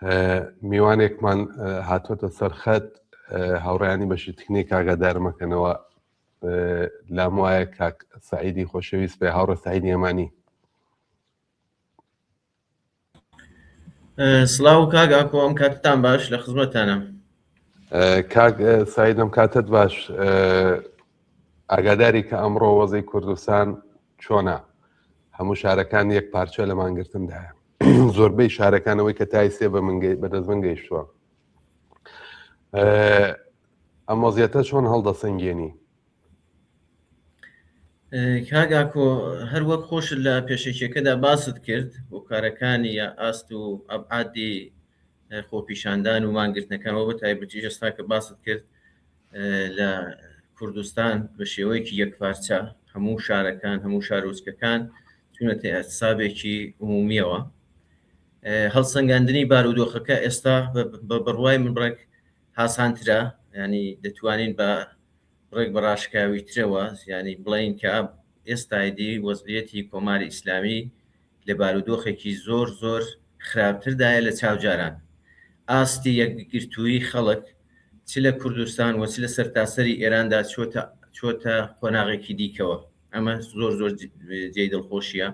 میوانێکمان هاتووەتە سەر خەت هاوڕیانی بەشی تکنیک ئاگادارمەکەنەوە لام وایە کاک سعیدی خۆشەویست بێ هاوڕێ سعیدی ئەمانی سڵاو کاک ئاکۆ ئەم کاتتان باش لە خزمەتانم کاک سعید ئەم کاتت باش ئاگاداری کە ئەمڕۆ وەزی کوردستان چۆنە هەموو شارەکان یەک پارچە لە مانگرتندایە زۆربەی شارەکانەوەی کە تای سێ بە من بەدەست من گەیشتووە ئەم وەزیەتە چۆن هەڵدەسەنگێنی؟ کاک ئاکۆ هەر وەک خۆشت لە پێشەکیەکەدا باست کرد هۆکارەکانی یا ئاست و ئەبعادی خۆپیشاندان و مانگرتنەکانەوە بە تایبەتیش ئێستا کە باست کرد لە کوردستان بە شێوەیەکی یەکپارچە هەموو شارەکان هەموو شارۆچکەکان چونەتە حسابێکی عمومیەوە هەڵسەنگاندنی بارودۆخەکە ئێستا بە بڕوای من بڕێک هاسانترە ینی دەتوانین بە بڕێک بە ڕاشکاویترەوە یانی بڵێین کە ئێستای دی وەزعیەتی کۆماری ئیسلامی لە بارودۆخێکی زۆر زۆر خراپتردایە لە چاو جاران. ئاستی یەکگرتوویی خەڵک چ لە کوردستان و چ لە سەرتاسەری ئێراندا چۆتە چۆتە قۆناغێکی دیکەوە. ئەمە زۆر زۆر جێی دڵخۆشییە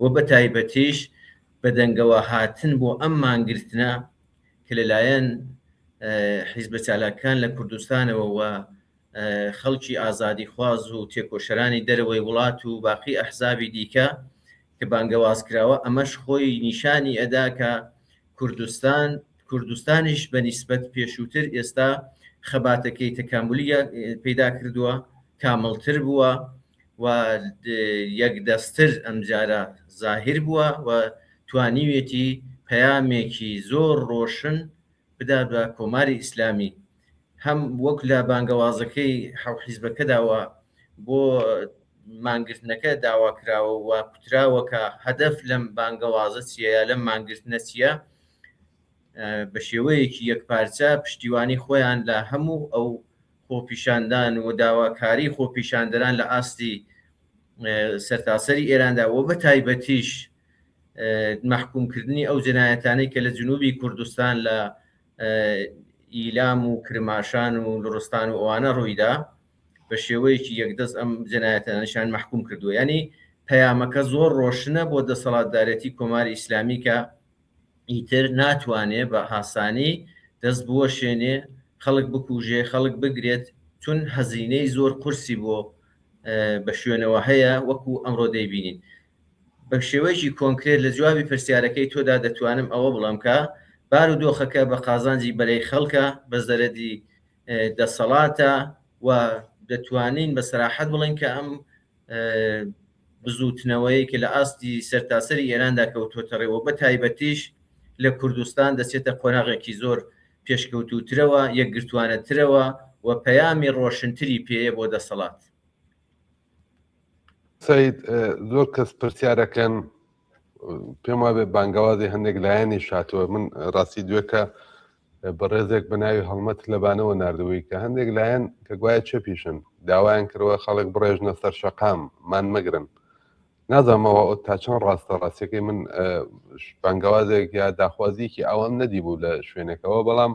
و بە تایبەتیش بەدەنگەوە هاتن بۆ ئەم مانگرتنە کە لەلایەن حیزبە چالاکان لە کوردستانەوە و خەڵکی ئازادیخواز و تێکۆشەرانی دەرەوەی وڵات و باقی ئەحزابی دیکە کە بانگەواز کراوە ئەمەش خۆی نیشانی ئەدا کە کوردستان کوردستانیش بە نیسبەت پێشووتر ئێستا خەباتەکەی تەکاملی پەیدا کردووە کامڵتر بووە و یەکدەستتر ئەمجارە زاهیر بووە و توانیویەتی پەیامێکی زۆر ڕۆشن بدات بە کۆماری ئیسلامی هەم وەک لە بانگەوازەکەی حەو حیزبەکەدا و بۆ مانگرتنەکە داوا کراوە و کوتراوە کە هەدەف لەم بانگەوازە چییە یا لەم مانگرتنە چییە بە شێوەیەکی یەکپارچە پشتیوانی خۆیان لە هەموو ئەو خۆپیشاندان و داواکاری خۆپیشاندەران لە ئاستی سەرتاسەری ئێراندا و بە تایبەتیش مەحکومکردنی ئەو جەنایەتانەی کە لە جنوبی کوردستان لە ئیلام و کرماشان و لوڕستان و ئەوانە ڕوویدا بە شێوەیەکی یەکدەست ئەم جەنایەتانەشیان مەحکوم کردووە ینی پەیامەکە زۆر ڕۆشنە بۆ دەسەڵاتدارێتی کۆماری ئیسلامی کە ئیتر ناتوانێ بە هاسانی دەست بوەشێنێ خەڵک بکوژێ خەڵک بگرێت چون هەزینەی زۆر قورسی بۆ بە شوێنەوە هەیە وەکو ئەمڕۆ دەیبینین بە شێوەیەکی کۆنکرێت لە جوابی پرسیارەکەی تۆدا دەتوانم ئەوە بڵێم کە بارودۆخەکە بە قازانجی بەرەی خەڵکە بە زەرەدی دەسەڵاتە و دەتوانین بە سەراحەت بڵێین کە ئەم بزووتنەوەیە کە لە ئاستی سەرتاسەری ئێراندا کەوتووەتە ڕێ و بە تایبەتیش لە کوردستان دەچێتە قۆناغێکی زۆر پێشکەوتووترەوە، یەکگرتووانەترەوە و پەیامی ڕۆشنتری پێیە بۆ دەسەڵات. سەید، زۆر کەس پرسیارەکەن پێم وابێ بانگەوازی هەندێک لایەنیش هاتووە من ڕاستی دوێکە بەڕێزێک بە ناوی هەڵمەت لە بانەوە ناردبووی کە هەندێک لایەن کە گوایە چەپیشن داوایان کردووە خەڵک بڕێژنە سەر شەقام مان مەگرن نازانمەوە ئەو تا چەند ڕاستە ڕاستیەکەی من بانگەوازێک یا داخوازیکی ئەوام نەدیبوو لە شوێنێکەوە بەڵام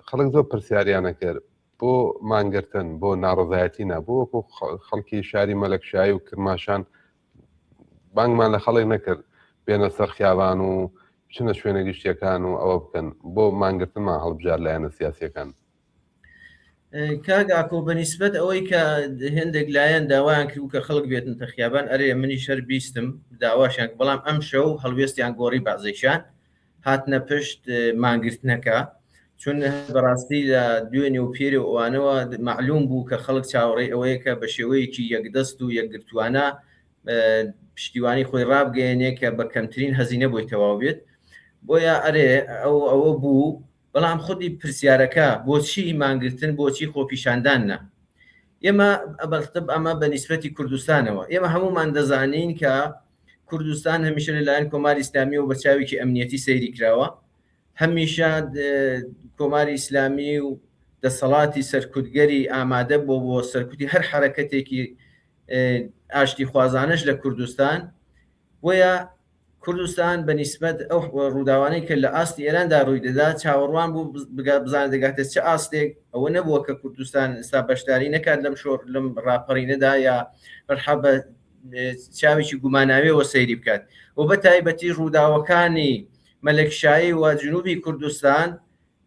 خەڵک زۆر پرسیاریانە کرد بۆ مانگرتن بۆ ناڕزایەتی نا بۆ وەکو خەڵکی شاری مەلەکشایی و کرماشان بانگمان لە خەڵک نەکرد بێنە سەر خیابان و بچنە شوێنە گشتیەکان و ئەوە بکەن بۆ مانگرتنمان هەڵبژار لایەنە سیاسیەکان. کاک ئاکۆ بە نیسبەت ئەوەی کە هێندێک لایەن داوایان کرد کە خەڵک بێتنتە خیابان ئەرێ منیش هەر بیستم داواشیان بەڵام ئەم شەو هەڵوێستیان گۆڕی بەعزێکیان هاتنە پشت مانگرتنەکە چون بەڕاستی لە دوێنێ و پێرێ و ئەوانەوە مەعلوم بوو کە خەڵک چاوەڕێی ئەوەیە کە بە شێوەیەکی یەکدەست و یەکگرتووانە پشتیوانی خۆی ڕابگەیەنێ کە بە کەمترین هەزینە بۆی تەواو بێت بۆیە ئەرێ ئەو ئەوە بوو بەڵام خودی پرسیارەکە بۆچی مانگرتن بۆچی خۆپیشاندان نا ئێمە ئەبەڵتب ئەمە بە نیسبەتی کوردستانەوە ئێمە هەمومان دەزانین کە کوردستان هەمیشە لەلایەن کۆماری ئیسلامیەوە بە چاوێکی ئەمنیەتی سەیری کراوە هەمیشە کۆماری ئیسلامی و دەسەڵاتی سەرکوتگەری ئامادە بۆ بۆ سەرکوتی هەر حرەکەتێکی ئاشتی خوازانەش لە کوردستان بۆیە. کوردستان بە نیسبەت ئەو ڕووداوانەی کە لە ئاستی ئێراندا ڕووی دەدا چاوەڕوان بوو بزانێت دەگاتە چ ئاستێک ئەوە نەبووە کە کوردستان ئێستا بەشداری نەکات لەم شۆڕ لەم ڕاپەڕینەدا یا بەرحا بە چاوێکی گوماناویەوە سەیری بکات و بە تایبەتی ڕووداوەکانی مەلەکشایی و جنوبی کوردستان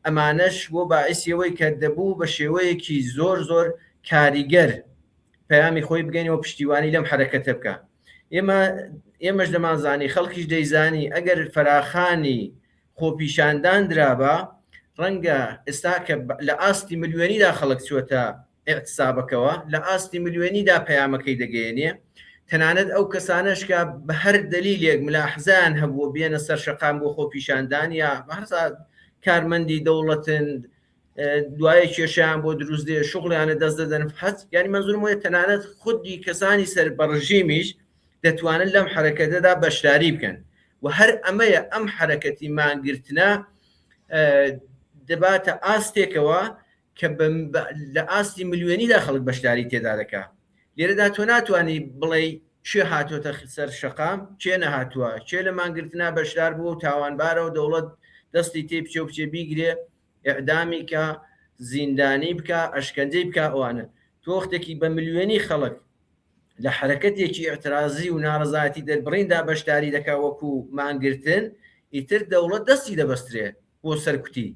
ئەمانەش بۆ باعیسی ئەوەی کە دەبوو بە شێوەیەکی زۆر زۆر کاریگەر پەیامی خۆی بگەینەوە پشتیوانی لەم حەرەکەتە بکە ئێمە ئێمەش دەمانزانی خەڵکیش دەیزانی ئەگەر فەراخانی خۆپیشاندان درابا ڕەنگە ئێستا کە لە ئاستی ملیۆنیدا خەڵک چووەتە ئیعتسابەکەوە لە ئاستی ملیۆنیدا پەیامەکەی دەگەیەنێ تەنانەت ئەو کەسانەش کە بە هەر دەلیلێک ملاحزەیان هەبووە بێنە سەر شەقام بۆ خۆپیشاندان یا هەرسا کارمەندی دەوڵەتن دوایە کێشیان بۆ دروست دێ شغڵیانە دەست دەدەن هەچ یعنی منزورم وایە تەنانەت خودی کەسانی سەر بە ڕژیمیش دەتوانن لەم حرەکەتەدا بەشداری بکەن و هەر ئەمەیە ئەم حرەکەتی مانگرتنە دەباتە ئاستێکەوە کە لە ئاستی ملیۆنیدا خەڵک بەشداری تێدا دەکا لێرەدا تۆ ناتوانانی بڵێ کێ هاتۆتە سەر شەقام کێ نەهاتووە کێ لە مانگرتنا بەشدار بووە و تاوانبارە و دەوڵەت دەستی تێ بچێ و بچێ بیگرێ ئیعدامی کا زیندانی بکا ئەشکەنجەی بکا ئەوانە تۆ وەختێکی بە ملیۆنی خەڵک لە حەرەکەتێکی ئیعترازی و ناڕەزایەتی دەربڕیندا بەشداری دەکا وەکو مانگرتن ئیتر دەوڵەت دەستی دەبەسترێ بۆ سەرکوتی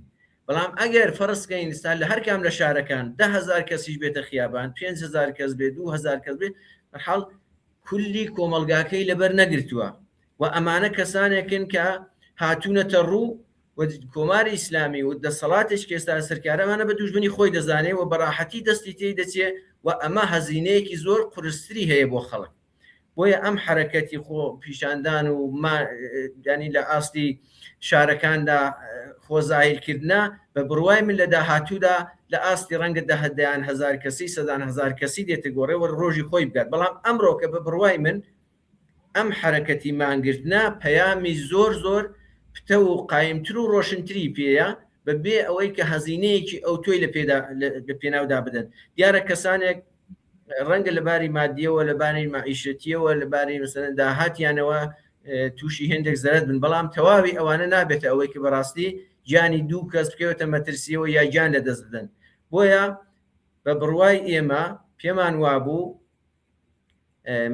بەڵام ئەگەر فەرز کەین ئستا لە هەر کام لە شارەکان 10هزار کەسیش بێتە خیابان 5هزار کەس بێ 2000 کەس بێ حاڵ کولی کۆمەڵگاکەی لەبەر نەگرتووە و ئەمانە کەسانێکن کە هاتوونەتە ڕوو و کۆماری ئیسلامی و دەسەڵاتێک کە ئێستا سەرکارە ئەمانە بە دوژمنی خۆی دەزانێ و بەڕاحەتی دەستی تێی دەچێ و ئەمە هەزینەیەکی زۆر قورستری هەیە بۆ خەڵک بۆیە ئەم حەرەکەتی خۆ پیشاندان و ینی لە ئاستی شارەکاندا خۆزاهیرکردە بە بڕوای من لە داهاتوودا لە ئاستی ڕەنگە دەهدەیان هزار کەسی سەدان هزار کەسی دێتە گۆڕێ وە ڕۆژی خۆی بگات بەڵام ئەمڕۆکە بە بڕوای من ئەم حەرەکەتی مانگرتنە پەیامی زۆر زۆر پتەو و قایمتر و ڕۆشنتری پێیە بە بێ ئەوەی کە هەزینەیەکی ئەوتۆی لە پێدا لە پێناودا بدەن. دیارە کەسانێک ڕەنگە لە باری مادیەوە لە باری مەعیشەتیەوە لە باری مەسەلەن داهاتیانەوە تووشی هێندێک زەرەد بن بەڵام تەواوی ئەوانە نابێتە ئەوەی کە بەڕاستی گیانی دوو کەس بکەوێتە مەترسیەوە یا گیان لەدەست بدەن بۆیە بە بڕوای ئێمە پێمان وابوو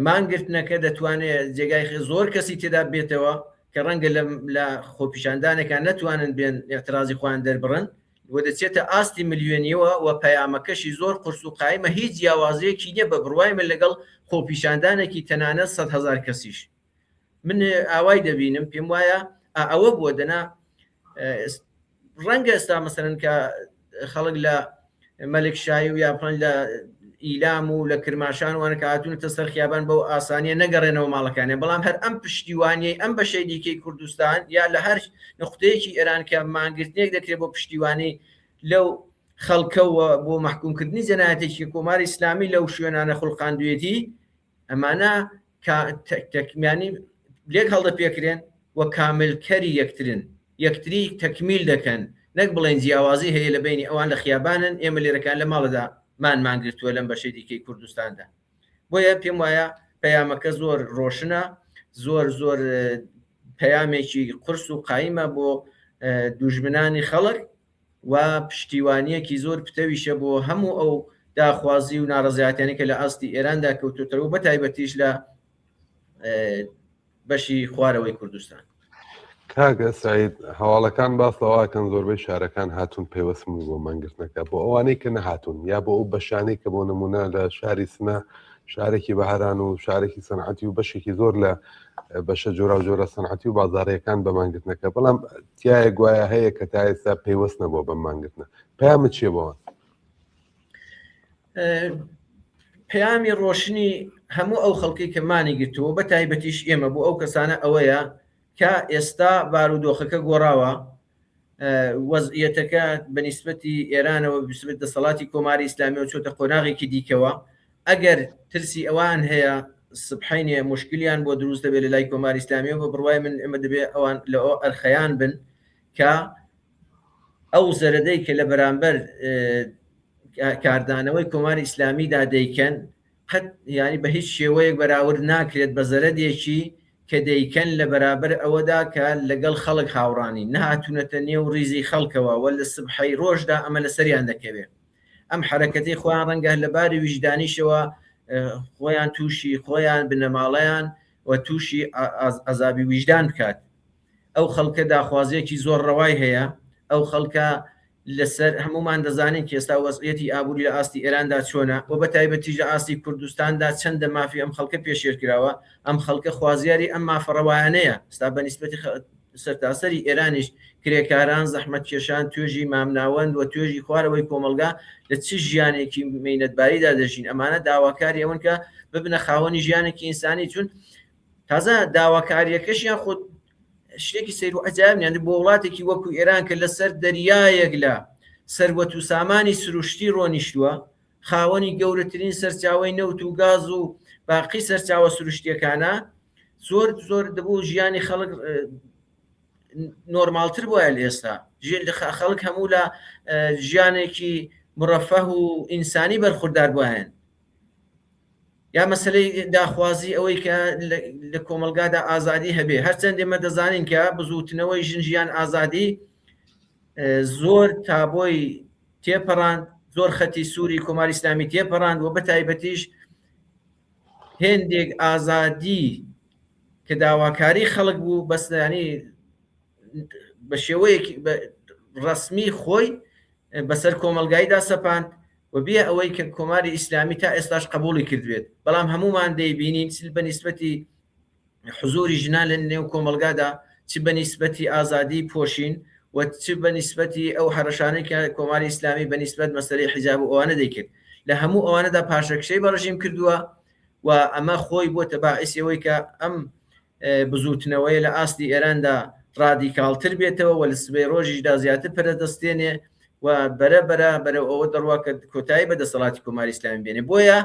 مانگرتنەکە دەتوانێت جێگای زۆر کەسی تێدا بێتەوە کە ڕەنگە لە خۆپیشاندانێکان نەتوانن بێن اعترازی خۆیان دەربڕن و دەچێتە ئاستی ملیۆنیەوە و پەیامەکەشی زۆر قورس و قایمە هیچ جیاوازیەکی نییە بە بڕوای من لەگەڵ خۆپیشاندانێکی تەنانەت 100 هزار کەسیش من ئاوای دەبینم پێم وایە ئەوە بووە دەنا ڕەنگە ئێستا مەسەرەن کە خەڵک لە مەلک شایی و یاپان لە ئیلام و لە کرماشان وانە کە هاتوونەتە سەر خیابان بەو ئاسانیە نەگەڕێنەوە ماڵەکانیان بەڵام هەر ئەم پشتیوانیەی ئەم بەشەی دیکەی کوردستان یا لە هەر نقطەیەکی ئێران کە مانگرتنێک دەکرێت بۆ پشتیوانی لەو خەڵکەوە بۆ مەحکومکردنی جەنایەتێکی کۆماری ئیسلامی لەو شوێنانە خوڵقاندوێتی ئەمانە تەکمیانی لێک هەڵدەپێکرێن و کاملکەری یەکترن، یەکتری تەکمیل دەکەن، نەک بڵێین جیاوازی هەیە لە بەینی ئەوان لە خیابانن ئێمە لێرەکان لە ماڵەدا مانمان گرتووە لەم بەشەی دیکەی کوردستاندا. بۆیە پێم وایە پەیامەکە زۆر ڕۆشنە، زۆر زۆر پەیامێکی قورس و قایمە بۆ دوژمنانی خەڵک و پشتیوانییەکی زۆر پتەویشە بۆ هەموو ئەو داخوازی و ناڕەزایەتیانەی کە لە ئاستی ئێراندا کەوتۆتەوە و بەتایبەتیش لە بەشی خوارەوەی کوردستان. کاک سعید هەواڵەکان باس لەوەکەن زۆربەی شارەکان هاتوون پەیوەستن بۆ مانگرتنەکە بۆ ئەوانەی کە نەهاتوون یا بۆ ئەو بەشانەی کە بۆ نمونە لە شاری سنە شارێکی بەهاران و شارێکی سەنعەتی و بەشێکی زۆر لە بەشە جۆراوجۆرە سەنعەتی و بازاڕیەکان بە مانگرتنەکە بەڵام تایە گوایە هەیە کە تا ئێستا پەیوەست نەبووە بەم مانگرتنە پەیامت چییە بۆوان؟ پەیامی ڕۆشنی هەموو ئەو خەڵکی کە مانی گرتووە بە تایبەتیش ئێمە بۆ ئەو کەسانە ئەوەیە کە ئێستا بارودۆخەکە گۆڕاوە وەزعیەتەکە بە نیسبەتی ئێرانەوە بسبت دەسەڵاتی کۆماری ئیسلامیەوە چۆتە قۆناغێکی دیکەوە ئەگەر ترسی ئەوان هەیە سبحینێ مشکلیان بۆ دروست دەبێت لە لای کۆماری ئیسلامیەوە بە بڕوای من ئێمە دەبێت ئەوان لە ئەو ئەرخەیان بن کە ئەو زەرەدەی کە لە بەرامبەر کاردانەوەی کۆماری ئیسلامیدا دەیکەن قەت یانی بە هیچ شێوەیەک بەراورد ناکرێت بە زەرەدێکی. کە دەیکەن لە بەرابەر ئەوەدا کە لەگەڵ خەڵک هاوڕانی، نەهاتوونەتە نێو ڕیزی خەڵکەوە و لە سبحەی ڕۆژدا ئەمە لەسەریان دەکەوێ. ئەم حەرەکەتەی خۆیان ڕەنگە لە باری ویژدانیشەوە خۆیان تووشی خۆیان، بنەماڵەیان و تووشی عەزابی ویژدان بکات. ئەو خەڵکە داخوازییەکی زۆر ڕەوای هەیە، ئەو خەڵکە لەسەر هەموومان دەزانین کە ئێستا وەزعیەتی ئابووری لە ئاستی ئێراندا چۆنە و بە تایبەتیش لە ئاستی کوردستاندا چەندە مافی ئەم خەڵکە پێشێل کراوە، ئەم خەڵکە خوازیاری ئەم مافە ڕەوایانەیە. ئێستا بە نیسبەتی سەرتاسەری ئێرانیش کرێکاران، زەحمەتکێشان، توێژی مامناوەند و توێژی خوارەوەی کۆمەڵگا لە چ ژیانێکی مەینەتباریدا دەژین، ئەمانە داواکاری ئەوەن کە ببنە خاوەنی ژیانێکی ئینسانی، چون تازە داواکاریەکەشیان خۆ شتێکی سەیر و عەجایب نیە بۆ وڵاتێکی وەکو ئێران کە لەسەر دەریایەک لە سەروەت و سامانی سروشتی ڕۆنیشتووە خاوەنی گەورەترین سەرچاوەی نەوت و گاز و باقی سەرچاوە سروشتیەکانە زۆر زۆر دەبوو ژیانی خەڵک نۆرمالتر بووە لە ئێستا خەڵک هەموو لە ژیانێکی مرەفەه و ئینسانی بەرخوردار بووایەن یا مەسەلەی داخوازی ئەوەی کە لە کۆمەلگادا ئازادی هەبێ هەرچەند ئێمە دەزانین کە بزووتنەوەی ژن ژیان ئازادی زۆر تابۆی تێپەڕاند زۆر خەتی سووری کۆماری ئیسلامی تێپەڕاند و بە تایبەتیش هێندێک ئازادی کە داواکاری خەڵک بوو بەسیانی بە شێوەیەکی ڕسمی خۆی بەسەر کۆمەلگایدا سەپاند و بێ ئەوەی کە کۆماری ئیسلامی تا ئێستاش قبوڵی کردبێت، بەڵام هەموومان دەیبینین چ بە نیسبەتی حزوری ژنان لە نێو کۆمەڵگادا، چ بە نیسبەتی ئازادی پۆشین و چ بە نیسبەتی ئەو هەڕەشانەی کە کۆماری ئیسلامی بە نیسبەت مەسەلەی حیجاب و ئەوانە دەیکرد، لە هەموو ئەوانەدا پاشەکشەی بە ڕژیم کردووە و ئەمە خۆی بۆتە باعیسی ئەوەی کە ئەم بزووتنەوەیە لە ئاستی ئێراندا ڕادیکاڵتر بێتەوە و لە سبەی ڕۆژیشدا زیاتر پەرە دەستێنێ و بەرە بەرە بەرەو ئەوە دەڕوا کە کۆتایی بە دەسەڵاتی کۆماری ئیسلامی بێنێ. بۆیە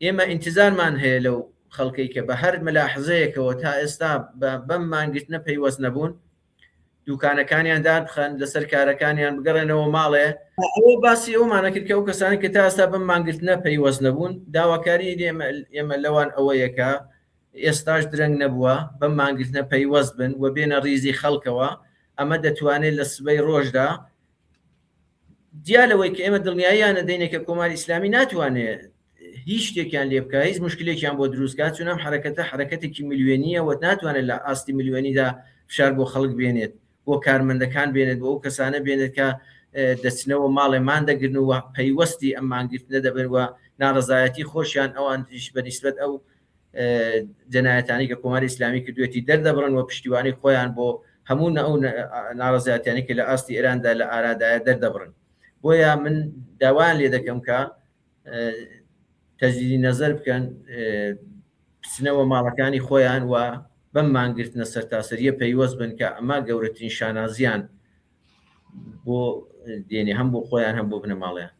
ئێمە ئینتزارمان هەیە لەو خەڵکەی کە بە هەر ملاحزەیەکەوە تا ئێستا بەم مانگرتنە پەیوەست نەبوون، دوکانەکانیان دابخەن، لەسەر کارەکانیان بگەڕێنەوە ماڵێ. ئەوە باسی ئەومانە کرد کە ئەو کەسانەی کە تا ئێستا بەم مانگرتنە پەیوەست نەبوون، داواکاری ئێمە لەوان ئەوەیە کە ئێستاش درەنگ نەبووە بەم مانگرتنە پەیوەست بن و بێنە ڕیزی خەڵکەوە، ئەمە دەتوانێت لە سبەی ڕۆژدا جیا لەوەی کە ئێمە دڵنیاییان دەدەینێ کە کۆماری ئیسلامی ناتوانێت هیچ شتێکیان لێ بکە هیچ مشکلێکیان بۆ دروست کات چون ئەم حرەکەتە حرەکەتێکی ملیۆنیە و ناتوانێت لە ئاستی ملیۆنیدا فشار بۆ خەڵک بێنێت بۆ کارمەندەکان بێنێت بۆ ئەو کەسانە بێنێت کە دەچنەوە ماڵێ مان دەگرن و پەیوەستی ئەم مانگرتنە دەبن و ناڕەزایەتی خۆشیان ئەوانیش بە نیسبەت ئەو جەنایەتانی کە کۆماری ئیسلامی کردوێتی دەردەبڕن و پشتیوانی خۆیان بۆ هەموو ئەو ناڕەزایەتیانی کە لە ئاستی ئێراندا لە ئارادایە دەردەبڕن. بۆیە من داوایان لێ دەکەم کە تەجدیدی نەزەر بکەن، بچنەوە ماڵەکانی خۆیان و بەم مانگرتنە سەرتاسەریە پەیوەست بن کە ئەمە گەورەترین شانازیان بۆ دێنێ هەم بۆ خۆیان هەم بۆ بنەماڵەیان.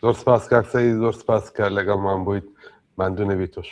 زۆر سپاس کاک سەید، زۆر سپاس کە لەگەڵمان بوویت، ماندوو نەبی تۆش.